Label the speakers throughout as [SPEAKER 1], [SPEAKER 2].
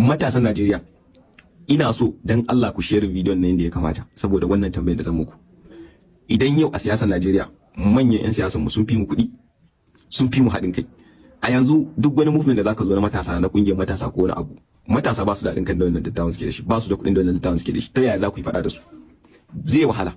[SPEAKER 1] Matasan Najeriya, ina so dan Allah ku share bidiyon nan yadda ya kamata, saboda wannan tambayar da zan muku. Idan yau a siyasar Najeriya manyan 'yan siyasar mu sun fi mu kuɗi, sun fi mu haɗin kai. A yanzu duk wani movement da zaka zo na matasa, na kungiyar matasa ko wani abu, matasa ba su da haɗin kan da wannan dattawan suke da shi, ba su da kuɗin da wannan dattawan suke da shi. Ta yaya za ku yi faɗa da su? Zai wahala.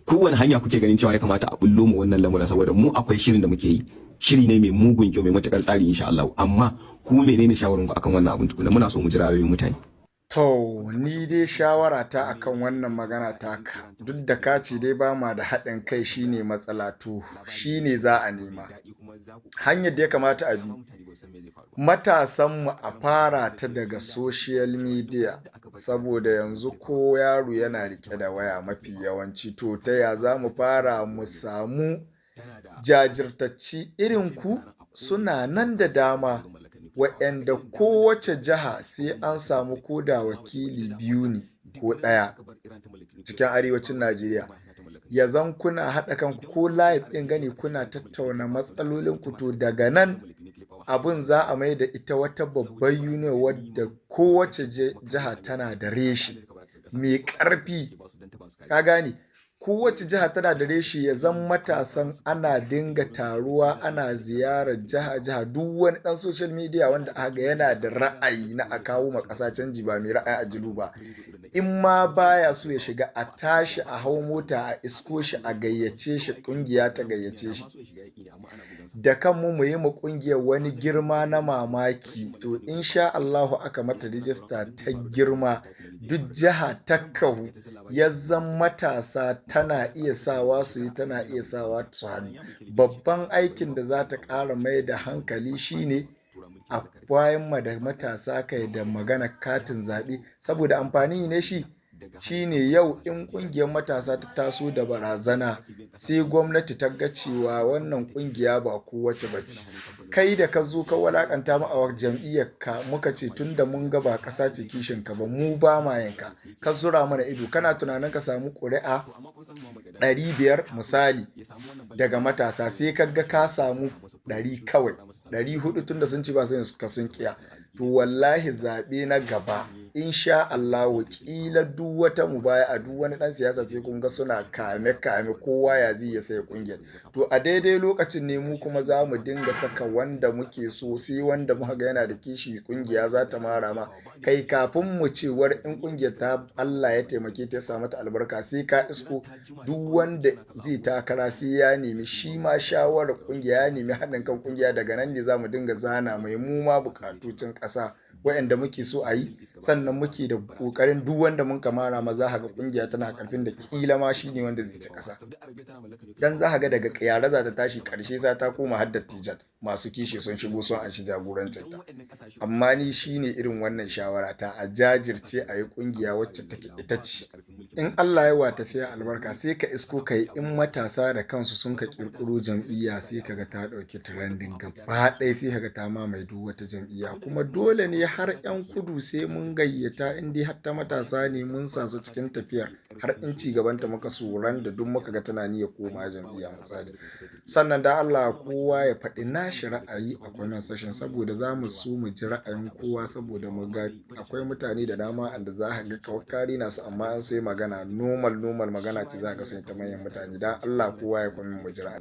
[SPEAKER 1] Kowane hanya kuke ganin cewa ya kamata a bullo mu wannan lamarin? Saboda mu akwai shirin da muke yi, shiri ne mai mugun kyau, mai matukar tsari, insha Allah. Amma ku, menene shawarin ku akan wannan abun tukuna? Muna so mu ji ra'ayoyin mutane.
[SPEAKER 2] To, ni dai shawara ta akan wannan magana taka, duk da ka ce dai ba ma da haɗin kai shine matsala, to shine za a nema. Hanyar da ya kamata a bi, matasanmu a fara ta daga social media, saboda yanzu ko yaro yana riƙe da waya mafi yawanci. To, ta ya za mu fara mu samu jajirtacci irin ku suna nan da dama, waɗanda kowace jiha sai an samu koda wakili biyu ne ko ɗaya cikin arewacin Najeriya. Ya zan kuna haɗa kanku ko live ɗin gani kuna tattauna matsalolin ku, to daga nan abun za a mai da ita wata babbar union wadda kowace jiha tana da reshe mai ƙarfi. Ka gane? Kowace jiha tana da reshe, ya zan matasan ana dinga taruwa, ana ziyarar jiha-jiha. Duk wani ɗan social media wanda aka ga yana da ra'ayi na a kawo ma ƙasa canji, ba mai ra'ayi a jilu ba, in ma baya so ya shiga, a tashi a hau mota a isko shi, a gayyace shi, ƙungiya ta gayyace shi. Da kanmu mu yi ma ƙungiyar wani girma na mamaki. To, insha Allahu aka mata rijista ta girma, duk jiha ta kahu, ya zan matasa tana iya sawa su yi, tana iya sawa su hannu. Babban aikin da za ta ƙara mai da hankali shine a bayan ma da matasa kai da magana katin zaɓe, saboda amfani ne shi shine yau in ƙungiyar matasa ta taso da barazana, sai gwamnati ta ga cewa wannan ƙungiya ba kowace ba ce. Kai da ka zo ka walakanta mu a jam'iyyar ka, muka ce tun da mun ga ba ƙasa ce kishin ka ba, mu ba ma yanka, ka zura mana ido, kana tunanin ka samu ƙuri'a 500 misali daga matasa, sai ka ga ka samu 100 kawai, 400, tunda sun ci ba su ka sun kiya. To, wallahi zaɓe na gaba, insha Allahu, ƙila duk wata mubaya a duk wani ɗan siyasa sai kun ga suna kame kame, kowa ya zai ya sai ƙungiyar. To, a daidai lokacin ne mu kuma za mu dinga saka wanda muke so, sai wanda muka ga yana da kishi ƙungiya za ta mara ma kai. Kafin mu ce war in ƙungiyar ta Allah ya taimake ta, ya sa mata albarka, sai ka isko duk wanda zai takara sai ya nemi shi ma shawarar ƙungiya, ya nemi haɗin kan ƙungiya. Daga nan ne za mu dinga zana mai mu ma buƙatocin ƙasa waɗanda muke so a yi. Sannan muke da ƙoƙarin duk wanda mun kamara ma, za ga ƙungiya tana ƙarfin da ƙila ma shi ne wanda zai ci ƙasa. Dan za ga daga yara za ta tashi, ƙarshe za ta koma har dattijan masu kishi sun shigo sun anshi jagorancin ta. Amma ni shine irin wannan shawara ta, a jajirce a yi ƙungiya wacce take ita ce. In Allah ya wa tafiya albarka, sai ka isko kai in matasa da kansu sun ka ƙirƙiro jam'iyya, sai ka ga ta ɗauki trending gaba ɗaya, sai ka ga ta mamaye duk wata jam'iyya. Kuma dole ne har 'yan kudu sai mun gayyata, in dai har ta matasa ne mun sa su cikin tafiyar, har in ci gabanta muka so ran da duk muka ga tana niyyar koma jam'iyya misali. Sannan da Allah kowa ya faɗi nashi ra'ayi a comment section, saboda za mu so mu ji ra'ayin kowa, saboda mu ga akwai mutane da dama da za ka ga kawai na su, amma an sai magana normal normal magana ce, za ka ga sun ta manyan mutane. Dan Allah kowa ya comment mu ji ra'ayi.